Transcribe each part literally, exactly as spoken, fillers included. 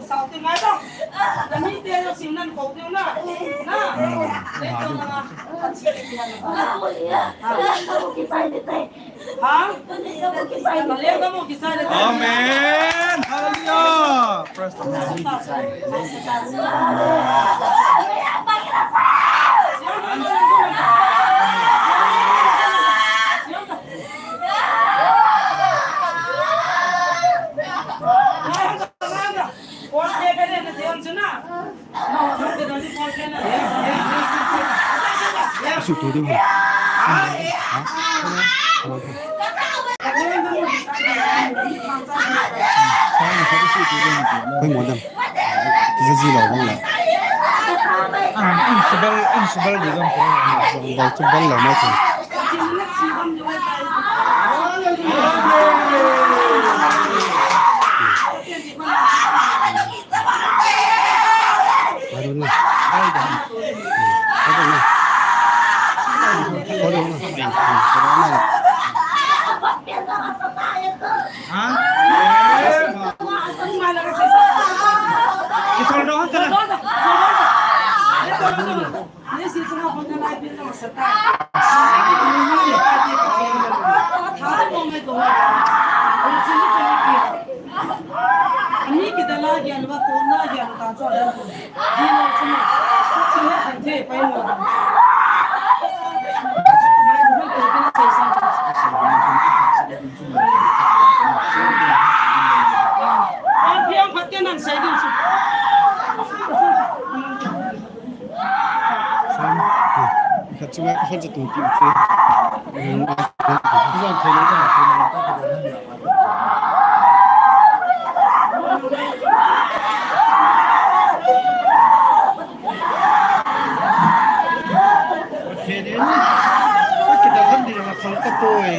Sao ti ngai tong. Ami te yo sim nan ko ti na. Na. Dei to na. Ha? Amen. Hallelujah. Praise the Lord. Asu tu ding. Hoi mo dam. Kija ji lo bang la. An, an subal, an subal di gam ko. Bang subal lo mai ko. Ani ki dala gian va to na gian ta cho dan. Di lo chuma. Chuma kan the pai mo. Mai du ko ke na sai sa. An piang phat ke nan sai din su. Khat chunga khat cha tung pi chu. Jan thei le jan thei le. Thei le. Ka kidang han di na khal ka toi.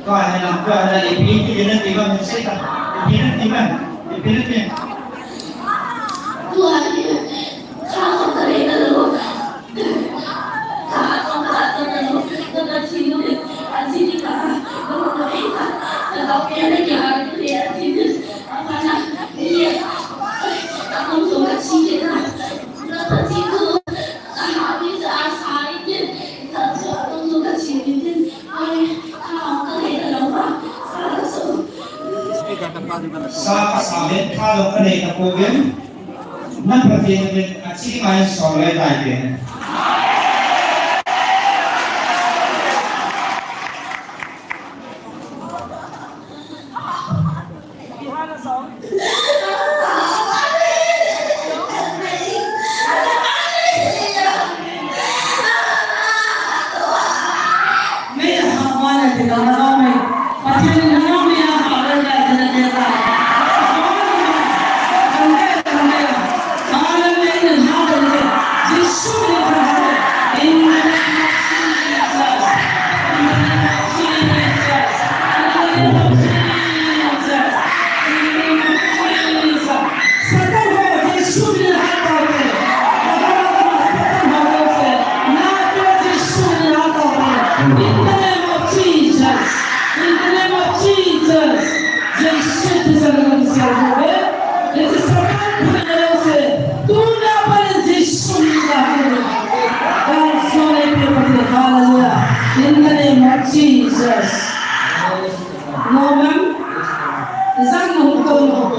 Tua hi lam, tua hi lam, ipi, ipi na ti bang, sei ta, ipi na ti bang, ipi na ti. Tua hi, kha ko ta le ta lo. Kha ko ta ta lo, ta ta chi lo, a chi ni ka, ko ko ni ka, ta ta pe ni ka, a chi ni, a pa na, ni, a ko so ka chi ni ka, ta ta chi lo, a ha ni sa, a sa ni, ta ta ko so ka chi ni, a, a, a, a, a, a, Sa ka sa ven kha lo ka nei ta ko ven. Na Pathen ven a chi mai so le dai ven. Satan ho, Jesu min a hat tau te. Satan ho, Jesu min a hat tau te. In the name of Jesus. In the name of Jesus. Jesu Christ a min in sial ve. Jesu Satan khu na lo se. Tuna pat in Jesu min a hat tau te. Hallelujah. In the name of Jesus. No, ma'am. Zang no, no, no.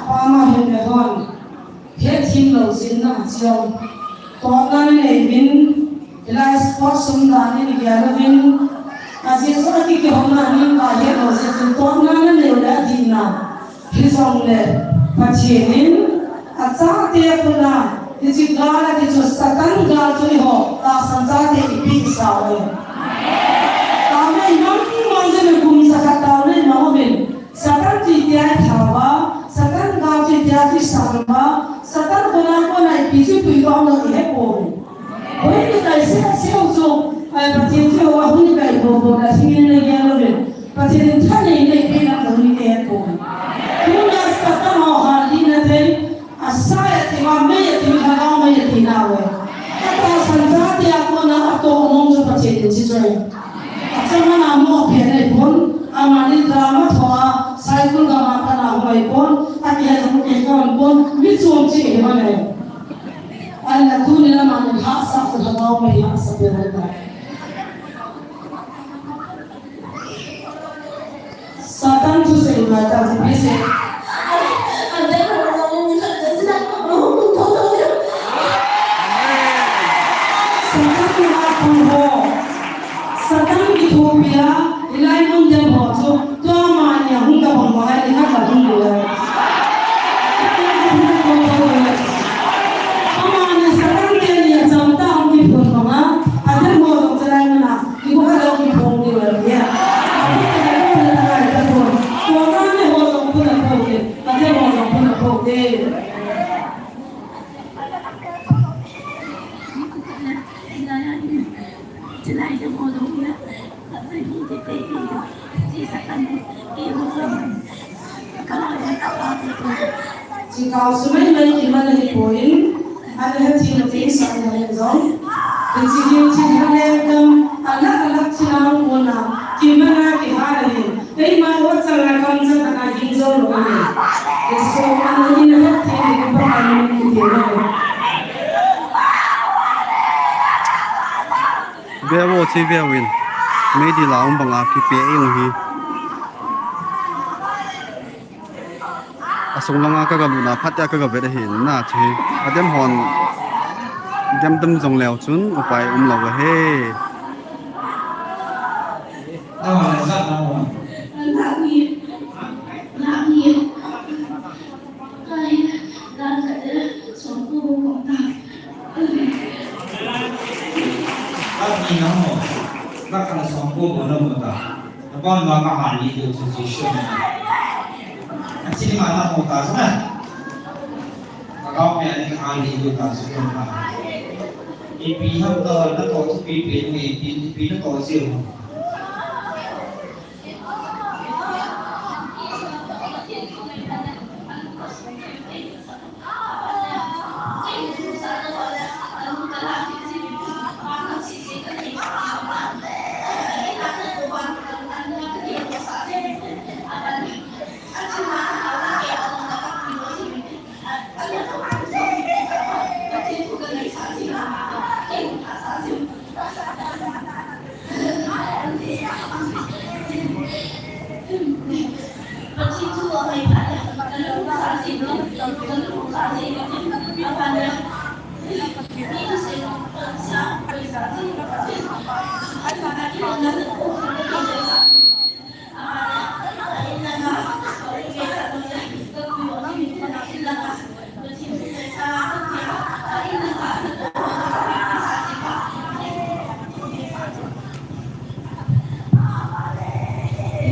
Ama hin le hon, het thim lo jin na chiau. Totna nei vin, hilai sport sum dan in gel lo vin. A Jesu a kikihomna min ka het lo jin, totna na nei le a dihna. Hijongle, Pathen in, achate khut a, hiche gal a ti chu Satan gal chu eiho, tahsan chate ipi isah uve. Taona imang mang jeh in kum jakhat taona imang uvin. Satan chu itia ithao a, Satan gal chu itia chu isam a, Satan khut a kona ipi chu ipuidoh u ihet pouve. Hoi ni kai se, se u chu, ai Pathen chu ahung ni kai bo bo na thingin na gel uvin. Pathen in thanei nei pe na kong ni te ko. Tuna Satan ho hal ding na thei, asai a ti va mei a ti va lhagao mei a ti na ve. Atahsan chate a kona atoh nom chu Pathen in chi choi. Achama na mo phe nei pon, amani drama thoa, cycle gam a kana hoi pon, akihe jong ke kon pon, mi chom chi he ma nei. Ahinla tuni lam a ni hahsa, lhagao mei hahsa pe hai ta. Satan thusei ngai ta, ipi sei. Satan a thu ho. Satan kithopi a, hilai mun dem ho chu, tua mani a hung ka bang bang a, ni khat ka hung lou. Amani Satan te ni a cham ta hung kiphun bang a, a dem ho jong chalai mun a, Ibu ka lo ki phong ni lo ya. Abu ka lo na na ka phong. Ko na ne ho lo ku na phong ni. Ka te ho lo ku na phong ni. Chikau sumai mai kiman ahi poi, ana hethem a teng sah na hin jong. Hiche hi, hiche hi lengkam, alak alak thil a hung kona, kiman a kihal ahi. Keima hot chang a kamjat a hing jong lou ahi. Hiche so ana hi na hethem hi kipa ka min kiti na. Veu o, che veu in. Meidil a um banga kipe jong hi. Asung langa ka ga lut na, phat a ka ga vet ahi na chu. Adem hon, dem dem jong leu chun, upai um lou ahi. Lak ni na mo, lak ka na song ko bo na mo ta. Na bon ma ka han ni do chu Jesu na. A chi ni ma na mo ta sa na. Ka ka me ani ka han ni do ta su ko na. Ipi ham to na to tu pi pi ni pi pi na to si mo.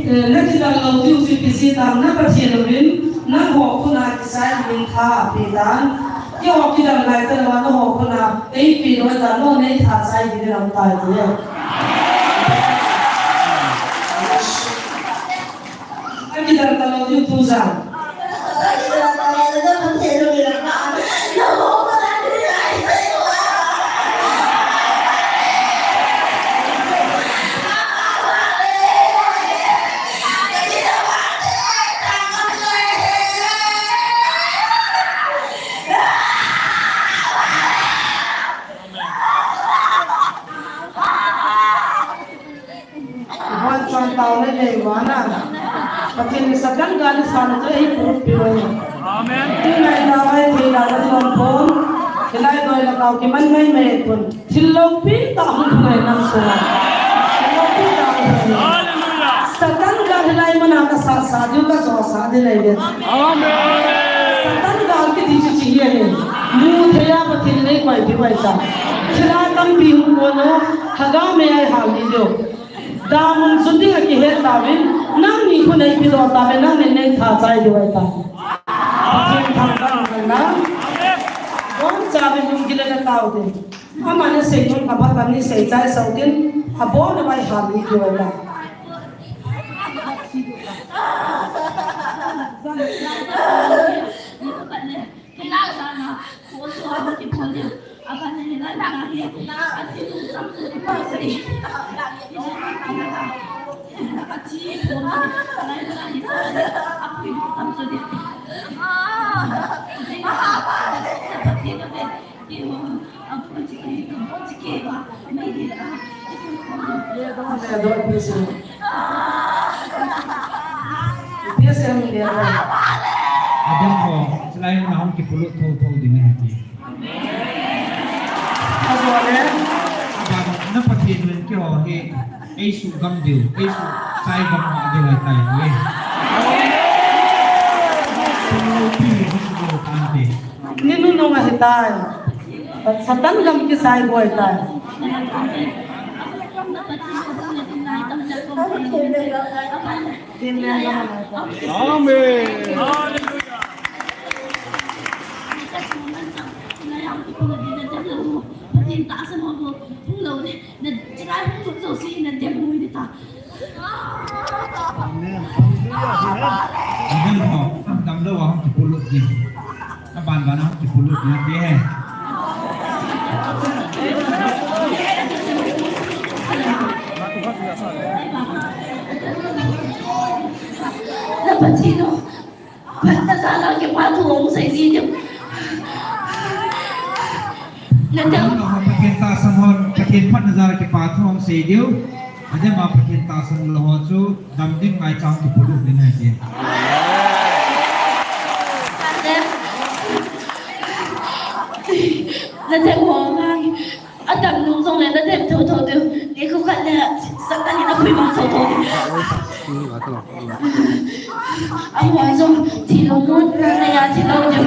Eh, nakidang lou diu chu ipi jeh ham, na Pathen uvin, nangho khut a kisai uvin tha ape tan. Keiho kidang lai talou a, nangho khut a eipeh lou tan, nangho nei tha chai ding in aum tai ti. Nakidang talou diu tu jong. Ibon chon tao le le wana. Pathen in Satan gal isan chu eipui peh uve. Amen. Tunai tao ai thei la la don pon. Hilai doi la tao kiman ngai mai pon. Thil loupi tah hung ngai nam sung a. Thil loupi tah hung ngai. Hallelujah. Satan gal hilai mun a kasat sat diu, kajo sat diu ahi ve. Amen. Satan gal kiti chu hiche hi ahi. Mu thei a Pathen in eikoi peh uve ta. Thilha tampi hung kon u, lhagao mei a eihal lih diu. Damun jun ding a kihet tauvin, nangni khut a eipe doh tauve, nangni nei tha chai diu ahi ta. Pathen thangvah in umhen lang. Boncha uvin lunggil le tao uvin. Aman asei nom kaphat a nei sei chai sah uvin, abon a eihal lih diu ahi ta. Adam ho, chulai mun a hung kipolut thotho ding ahi ti. Ajo le, aban, na Pathen in keiho hi eisuh gam diu, eisuh chai gam ma diu ahi tai. Ni nunung ahi tai. Satan gam kisai bou ahi tai. Amen. Hallelujah. Amen. Hallelujah. Amen. Damlou a hung kipolut ding. Aban ban a hung kipolut ding ahi. Na Pathen u, phatna jal a kipa thu hung sei ji diu. Na te. Pathen tahsan ho, Pathen phatna jal a kipa thu hung sei diu. Adem a Pathen tahsan lou ho chu dam ding ngai chang kipolut ding ahi ti. Na te ho ngai. Adam nung jong le na dem thotho diu. Nikho khat le Satan in apui mang thotho diu. Aman jong thilou mun nanei a thilou diu.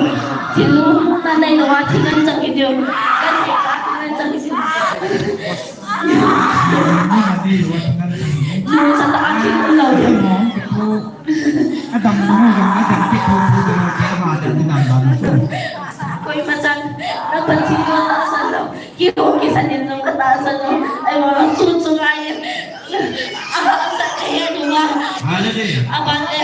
Thilou mun nanei lou a thil anchang hi diu. Nanei a thil anchang hi diu. Thil anchang a thil mun lou diu. Adam nung jong le na dem thotho diu. Koima chan, na Pathen u tahsan lou. Kihou kisan in jong katahsan lou. Ahivang chu chu ngai. Aha, sa kaya nunga. Hallelujah. Aban le.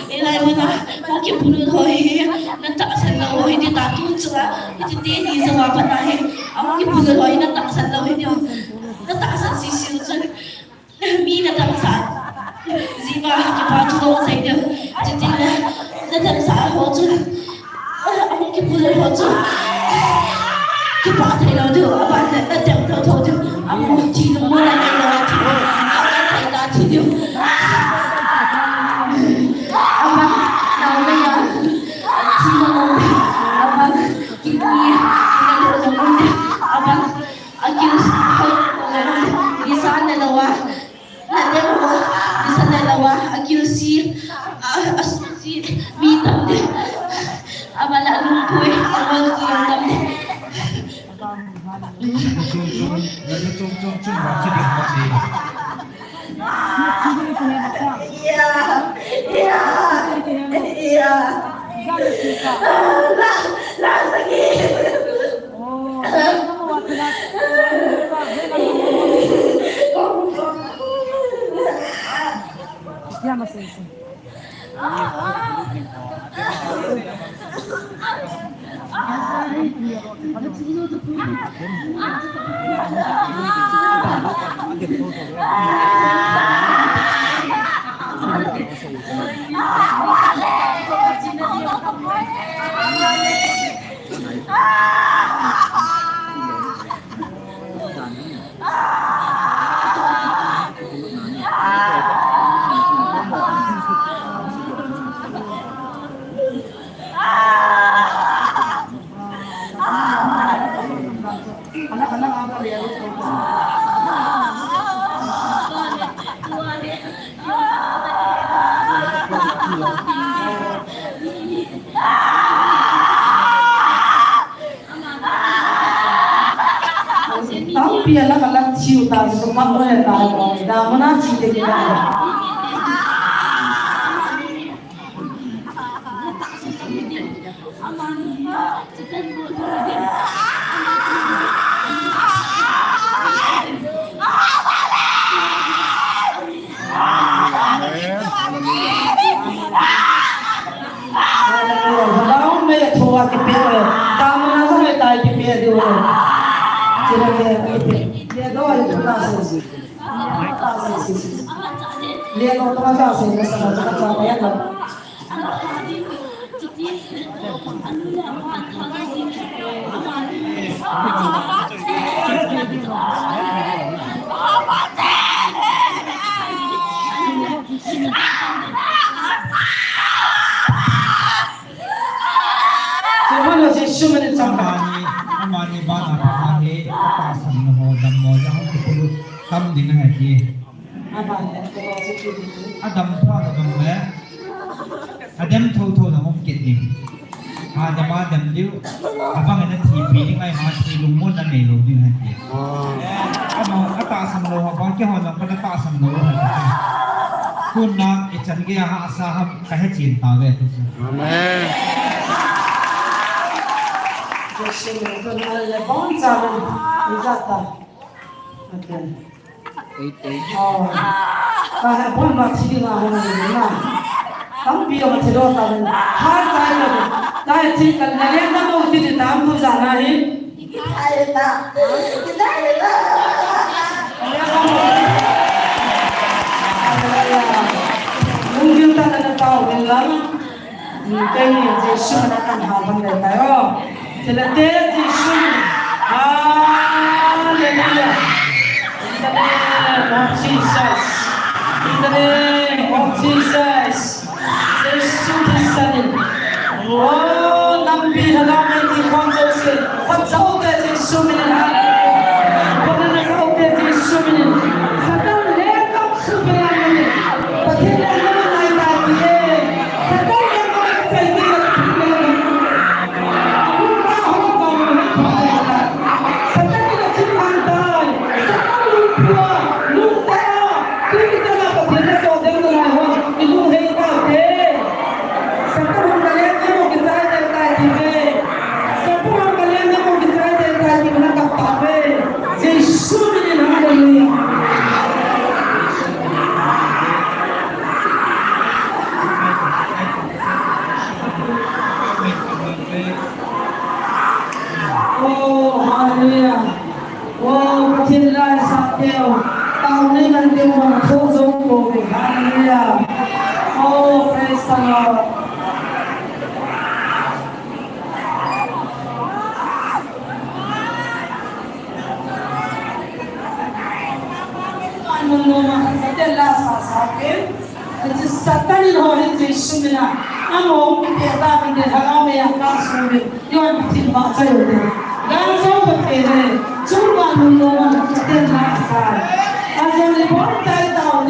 Hilai mun a hung kipolut ho hi. Na tahsan lou ho hi ti ta tu chu a. Hiti teni jong a pat a hi. Ahung kipolut ho hi na tahsan lou hi ti. Na tahsan sisi u chu. Mi na damsah. Jiba kipa thu hung sei diu. Chuti le na damsah ho chu. Ahung kipolut ho chu. Kipa thei lou diu. Aban le na dem thotho diu. Amu thilou mun nanei lou a thi. Aban thei la thi diu. Aban nau le ya. Nadem ho, nisa nalou a, agilse, a, asuhse, mi tam ding. Aban a lungpui, angol jing tam ding. Chom, chom, chom, chom, chom, chom, chom, chom. Ya, ya, ya. La, la, sakit. Tampi alang alang thiu ta chu kap le ta ko. Damna chi te ni da. Hallelujah. Hallelujah. Thua kipe. Damna sa me tai kipe diu. Sila ke kipe. Ye do ye ta sa si. Ta sa si si. Ye do ta sa si sa sa sa sa ya. Amani, amani bana pahani, tahsan na ho, dammo jong ho, kipulu, tam ding ahi. Adam pha ka bang le. Adam tho tho na hom kit ni. Adam, Adam diu. Abang na thi pi ding ai ma thi lungmon na nei lou ding ahi. Ama, atahsan lou ha, bang keiho na ka tahsan lou ha. Kun na, ichan gei a hahsa ham, ka he chin ta ve tu. Amen. Jesu min, tun ale bon cha men, ijat ta. Okay. Oh. Ka he bon ba thi la ho na. Tampi o thi lo ta men. Ha ta lo. Ta thi ka na le na mo thi tam tu ja na hi. Kitai ta. Kitai ta. Lungkimta na tao ding lang. Keini Jesu min a kan hal ban le tai o. Chule te Jesu min. Hallelujah. In the name of Jesus. In the name of Jesus. Jesu Christa min. O, nampi na la me ti kon Jesu. Khat chau te Jesu min. Khat na chau te Jesu min. Satan le kam su pe ya min. Pathen le kam nai tai ti e. Satan le kam sai ti le. Satan le kam nai tai. Satan le kam nai tai. Satan hung na leng ding mo kisai ding tai ti ve. Satan hung na leng ding mo kisai ding tai ti ve na kap ta ve. Jesu min in, hallelujah. Oh, hallelujah. Wow, Pathen la sa teu. Tao nei kan teu ma tho zo ko ve. Hallelujah. Oh, praise the Lord. Mun no ma kan sa teu la sa sa teu. Hiche Satan in ho hi Jesu min a, amaho kipe ta min de Lhagao mei a kasut in, yon thil ba chai u te. Gang song ba pe ne, chung ba mun no ma Satan la sa. Ajong le bon tai tao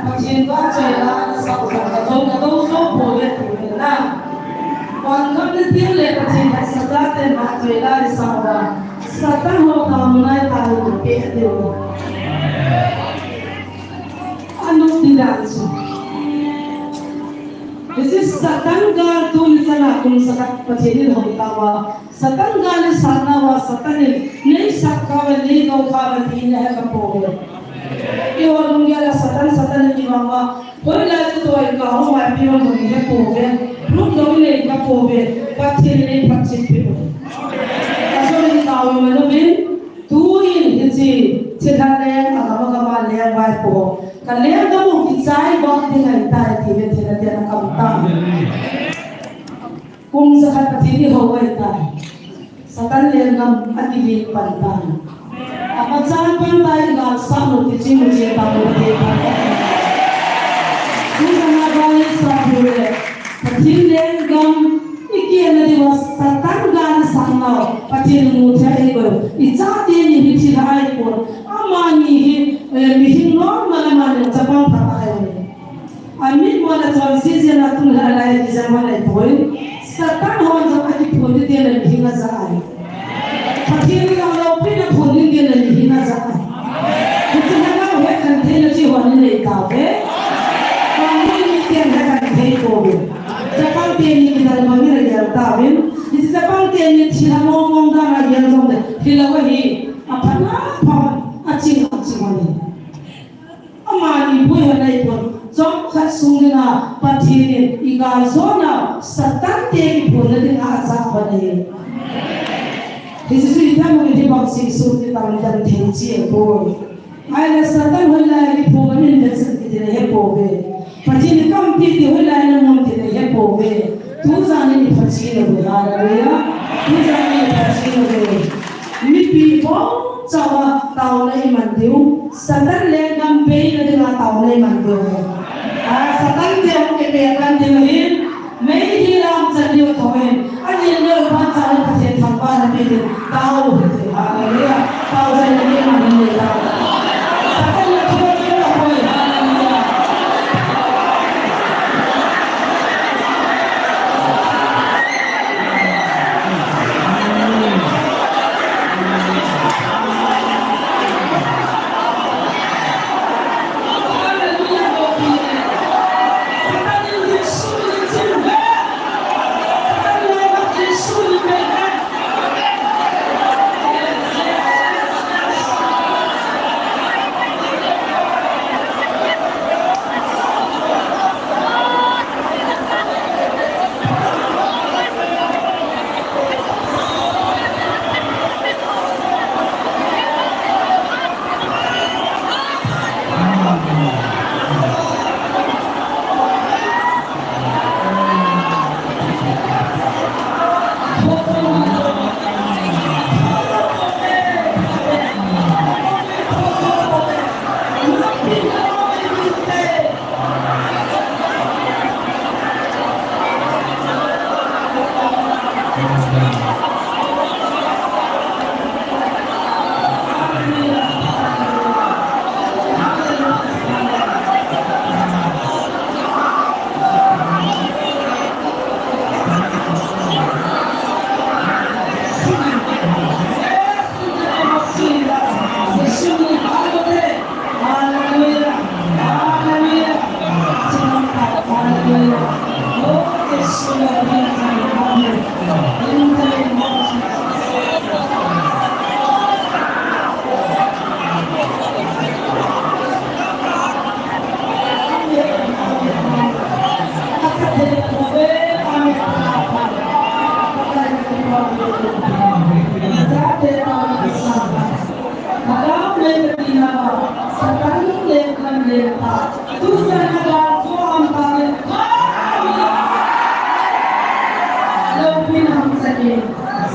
Pathen vahchoi la nasah u jong kachon kadou jou pouve tina. Vangam le teng le Pathen hahsat ten vahchoi la isah uva, Satan ho thanom nai tah in apeh diu. Anop ding dan chu. Hiche Satan gal tuni chan a kum sa khat Pathen in hou tauva, Satan gal isatnauva, Satan in neisat khauve, neidou khauve ti nahet pouve. Eiho lunggel a Satan, Satan in ivang uva, hoilai chu tua in kahung vaipi hon jong ihet pouve, room jong inei kha pouve, Pathen in eiphatchet peh uve. Ajeh chu itao iman uvin, tuin hiche thilha leng agam agam a leng vaipo, ka lenggam u kichai vah ding ahitai ti Pathen a ten akam tai. Kum sa khat Pathen in ihou ahitai. Satan lenggam akilih pan tai. Amachan pan tai, igalsah u ti ching u ching tah u Pathen pan tai. Kum sa khat Pathen in ihou le, Pathen lenggam ikihei na diuva Satan gal isatnau Pathen in mu thei ahi bou. Icha teni hi thilha ahipon. Amani hi, eh, mihing normal, amani chapang pha ahi. Amit mona chonse jeh a tun lha lai exam hon ahi poi. Satan hon jong akiphon ding tile mihing aja ahi. Pathen in jong loupina phon ding tile mihing aja ahi. Hiche lhagao het khen theina chu hon in nei tauve. Vannoi miten het khen thei pouve. Chapang teni kidang bang in agel tauvin. Hiche chapang teni thilha mong mong dan a gel jongle hilou ahi. Apha na pha, aching aching ahi. Amani boi hon ahipon, chomkhat sung Pathen in i gal jona Satan te kiphonna dinga ajah ban ahi. Hiche chu i thanom in hibang seh seh ti tang tang thei chi e ko. Ahile Satan hoilai a kiphong amin vetsah ti ding ahi pouve. Pathen in kampi ti hoilai a namun ti ding ahi pouve. Tujan in i Pathen naboi, hallelujah. Tujan in i Pathen naboi. Mipi bou chauva taona iman diu. Satan lenggam beina dinga taona iman diu. A, Satan te hung kipe pan diu ahin. Mei hi lam chan diu thou ahin. Ani neo pan chauva Pathen thangvahna pe diu. Tao hite. Hallelujah. Tao jai na ni man ni tao. Satan na thua thua na koi. Hallelujah.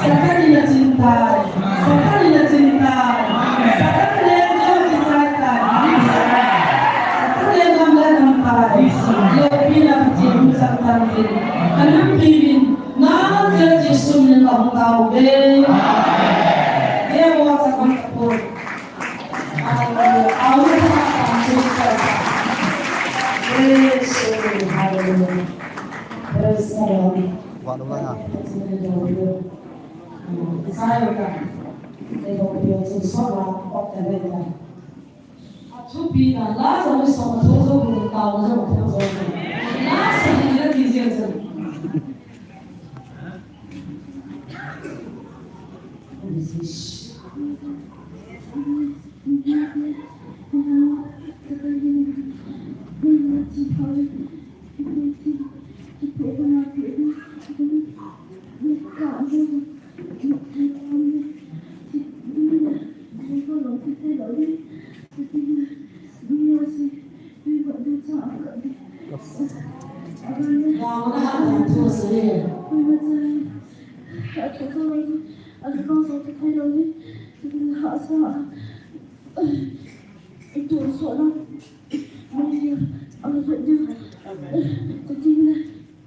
Satan in achin tai. Satan in achin tai. Satan lenggam kisai tai. Satan lenggam le nam tai. Loupina Pathen hung chang tan tin. Kanam pimin. Nang Jesu min in kahung tao ve. Amen. Ye wa sa kon ko. Hallelujah. Amen. Praise the Lord. Praise the Lord. Athupi na la jong so athu jong tao jong jong. La sa ni la ti jong jong.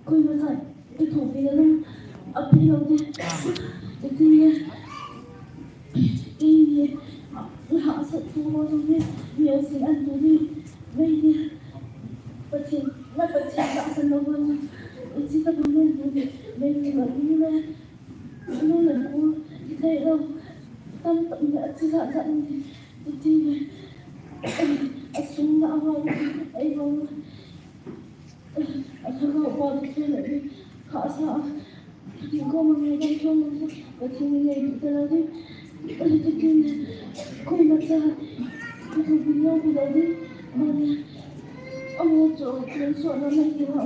Koima cha kithopi na lou, apeh lou te. Iti ye, iti ye, hahsat tu ho tu ni, mi asin an tu ni, mei ni, Pathen, na Pathen tahsan lou ho tu, iti ta bu ni tu ni, mei ni ma ni le, nu le nu, iti lou, tam tam ni, ati jat jat ni, iti ye, asung na awa, ai wa. Alhagao pa tu thei lou ding, khahsa a, Pathen koma ngaidam thei lou ding, Pathen in ngaipi ta lou ding, Pathen in koima cha, Pathen in ngaipi lou ding, mane, Amu chu, ken so na na ki wa, wa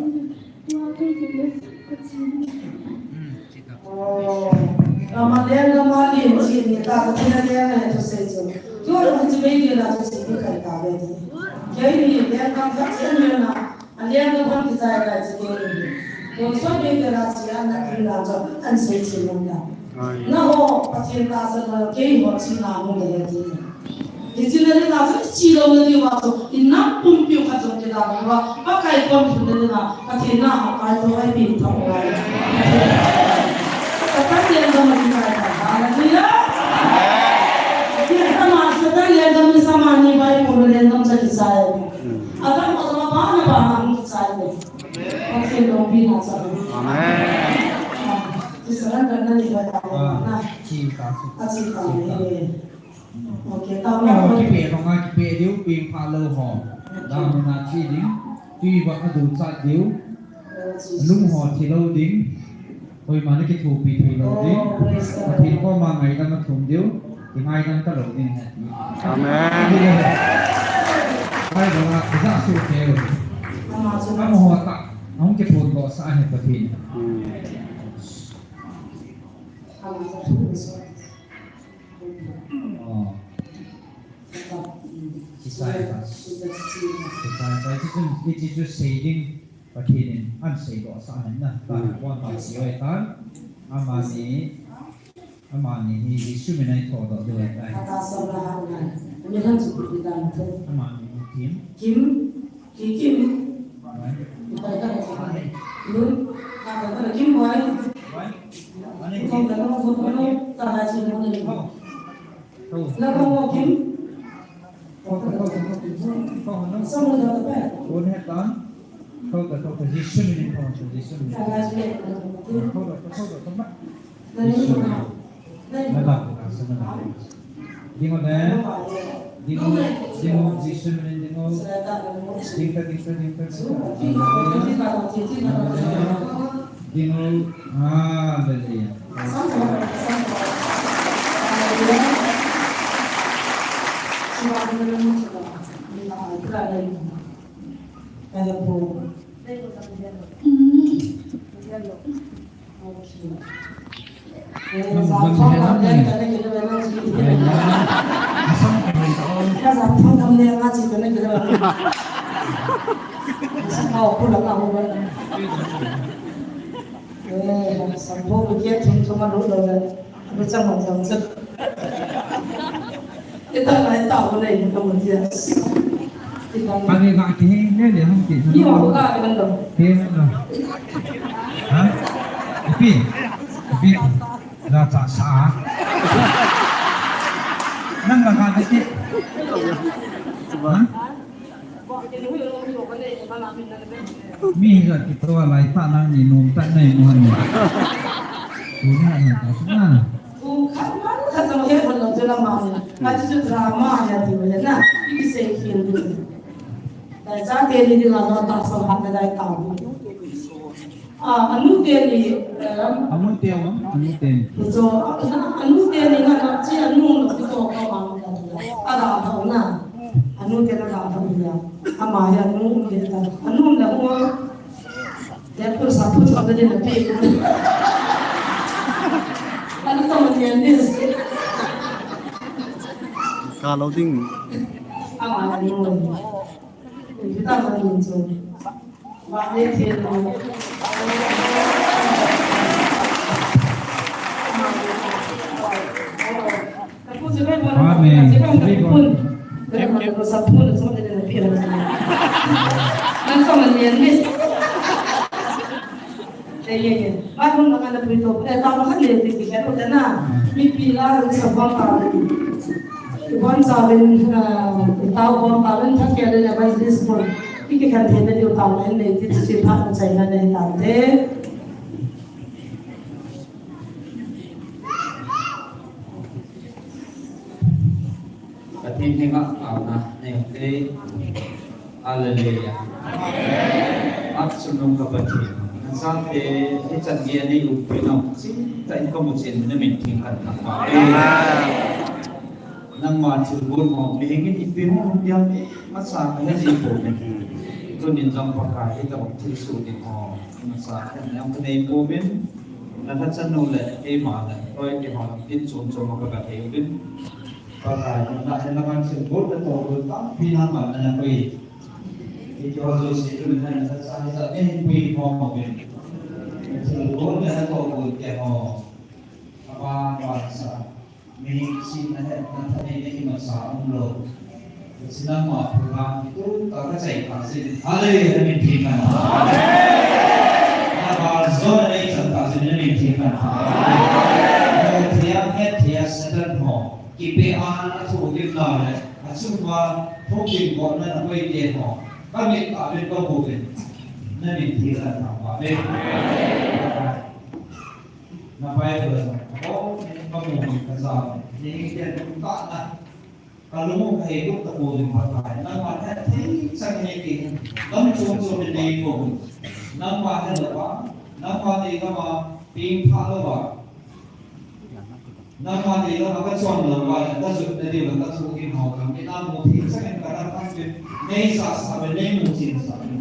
kai ki le, ka chi ni. Hmm, chi ta. Oh, Rama lenggam a len chi ni ta, ka chi na len na thu sei chu. Tu ru chi mei ki la chu chi ni kai ta ve ti. Kei ni lenggam khat chen me na, a lenggam hon ki chai la chi kei ni. Kon so mei ki la chi an na ki la chu an sei chi mo na. Ai. Na ho, Pathen tahsan na kei ho chi na mo le ti. Hiche na dinga chu, chi louna diuva chu, inam pumpiu khat jong kidang uva, Pakai kom thumna dinga, Pathen na a kai tho ai pin tho uva. Pathen lenggam a kichai ta. Hallelujah. Pathen lenggam a Satan lenggam ni sama ni bai pum lenggam cha kichai. Adam a sama ba na ba na kichai. Pathen lungpi na cha. Amen. Ti surrender na ni ba ta na. Chi ta. A chi ta ni. Okay, tao na. Kipe banga kipe diu, peng pha lou ho. Dam na chi ding. Tui va adu chat diu. Lung ho thi lou ding. Koima na kithopi thei lou ding. Pathen koma ngaidam a thum diu. Kingaidam ta lou ding. Amen. Bible a ja su te. Ama ho ta. Hung kithon doh sah ahi Pathen. Oh. Kisai pa. Kisai pa. Hichu, hichu sei ding Pathen in an seidoh sah ahin na. Ta, hmm, bon ta si oi tan. Amani, amani hi Jesu min a i thodoh diu ahi tai. Amani hi Kim. Kim. Ki Kim. Pai ka na Kim. Nun. Ka ka na Kim Boy. Ani Kim na mo mo ta na chi mo ni. Na mo mo Kim. Sa mo da pe. Won he tan. Thou ta, thou ta, Jesu min in thou ta, Jesu min in. Ka na chi. Thou ta, thou ta, thou ta. Jesu min in. Madam, madam. Dingo ne. Dingo, dingo, Jesu min in dingo. Ding ta, ding ta, ding ta, ding ta. Dingo. Hallelujah. Ani ga ki he le le hung ki. Ni wa ko ga ni ban do. Ke ban do. Ha? Ipi. Ipi. La cha sa. Nang la ga ki. Ha? Mi hi la kitoh a lai ta nang ni nom ta nai mo ni. Tu na na ta na. Tu khat man khat jong he hon lo chu la ma ni. Ka chu chu drama ya ti le na. Ki sei khel ni. Ka cha te ni la na ta sa ha na dai ta. A, anu teni, eh, anu teni, anu teni. Chu, a, anu teni na, na, chi anu no, chu to, to, ma, na, na. A da, to, na. Anu teni na, da, to, na. Ama hi anu, um, teni na. Anu na, um, a. Ya, pu, sa, pu, sa, teni na, pi. Anu, to, ma, teni. Ka lo ding. Ama, anu. Pi, ta, ma, anu, chu. Amen. Pathen henga taona nei ute. Hallelujah. Amen. At sunung ka Pathen. Nasate, hichan gei nei upi nau. Chingtah in ka muchen na min theng kan thangvah e. Amen. Nangma thilbol mo, mihing in ipi hung hung diam e, masa ka he ji po me. Tunin jong Pakai, hitabang thilsoh ding ho, nasa khat nei pouvin, nalhachanu le keima le loi teho lam tin chom chom a kaga thei uvin. Pakai, nangma thilbol le tohbol tampi nangman napui. Hitiho jouse tunin nalhacha hijat in pui mo uvin. Thilbol le natohbol teho, ama bansa, mihem chihna hetna thaneina imacha umlou. Hiche nangma program hi tutah kachai tah jeh in, Hallelujah, namin theng hen. Amen. Nabal jona neichan tah jeh in namin theng hen. Muthei a, hetthei a Satan ho kipe a athoh gimna le achunga thokimbolna nakoite ho kamit tah uvin kamu uvin, namin theng hen. Amen. Na Bible jong, oh, kamu uvin kajao uvin, nangin ken tum tah na. Kalung u kahei lut tapoi Pakai, nangman hetthei chang in neitin, gam chom chom in neipui. Nangma helouva, nangma neigam a pengthah louva, nangma neigam a kachon louva le kajotna diu le kathoh gim ho jong, nangma muthei chang in kadam khan uvin, neijahsah uvin, neimuchen sah uvin.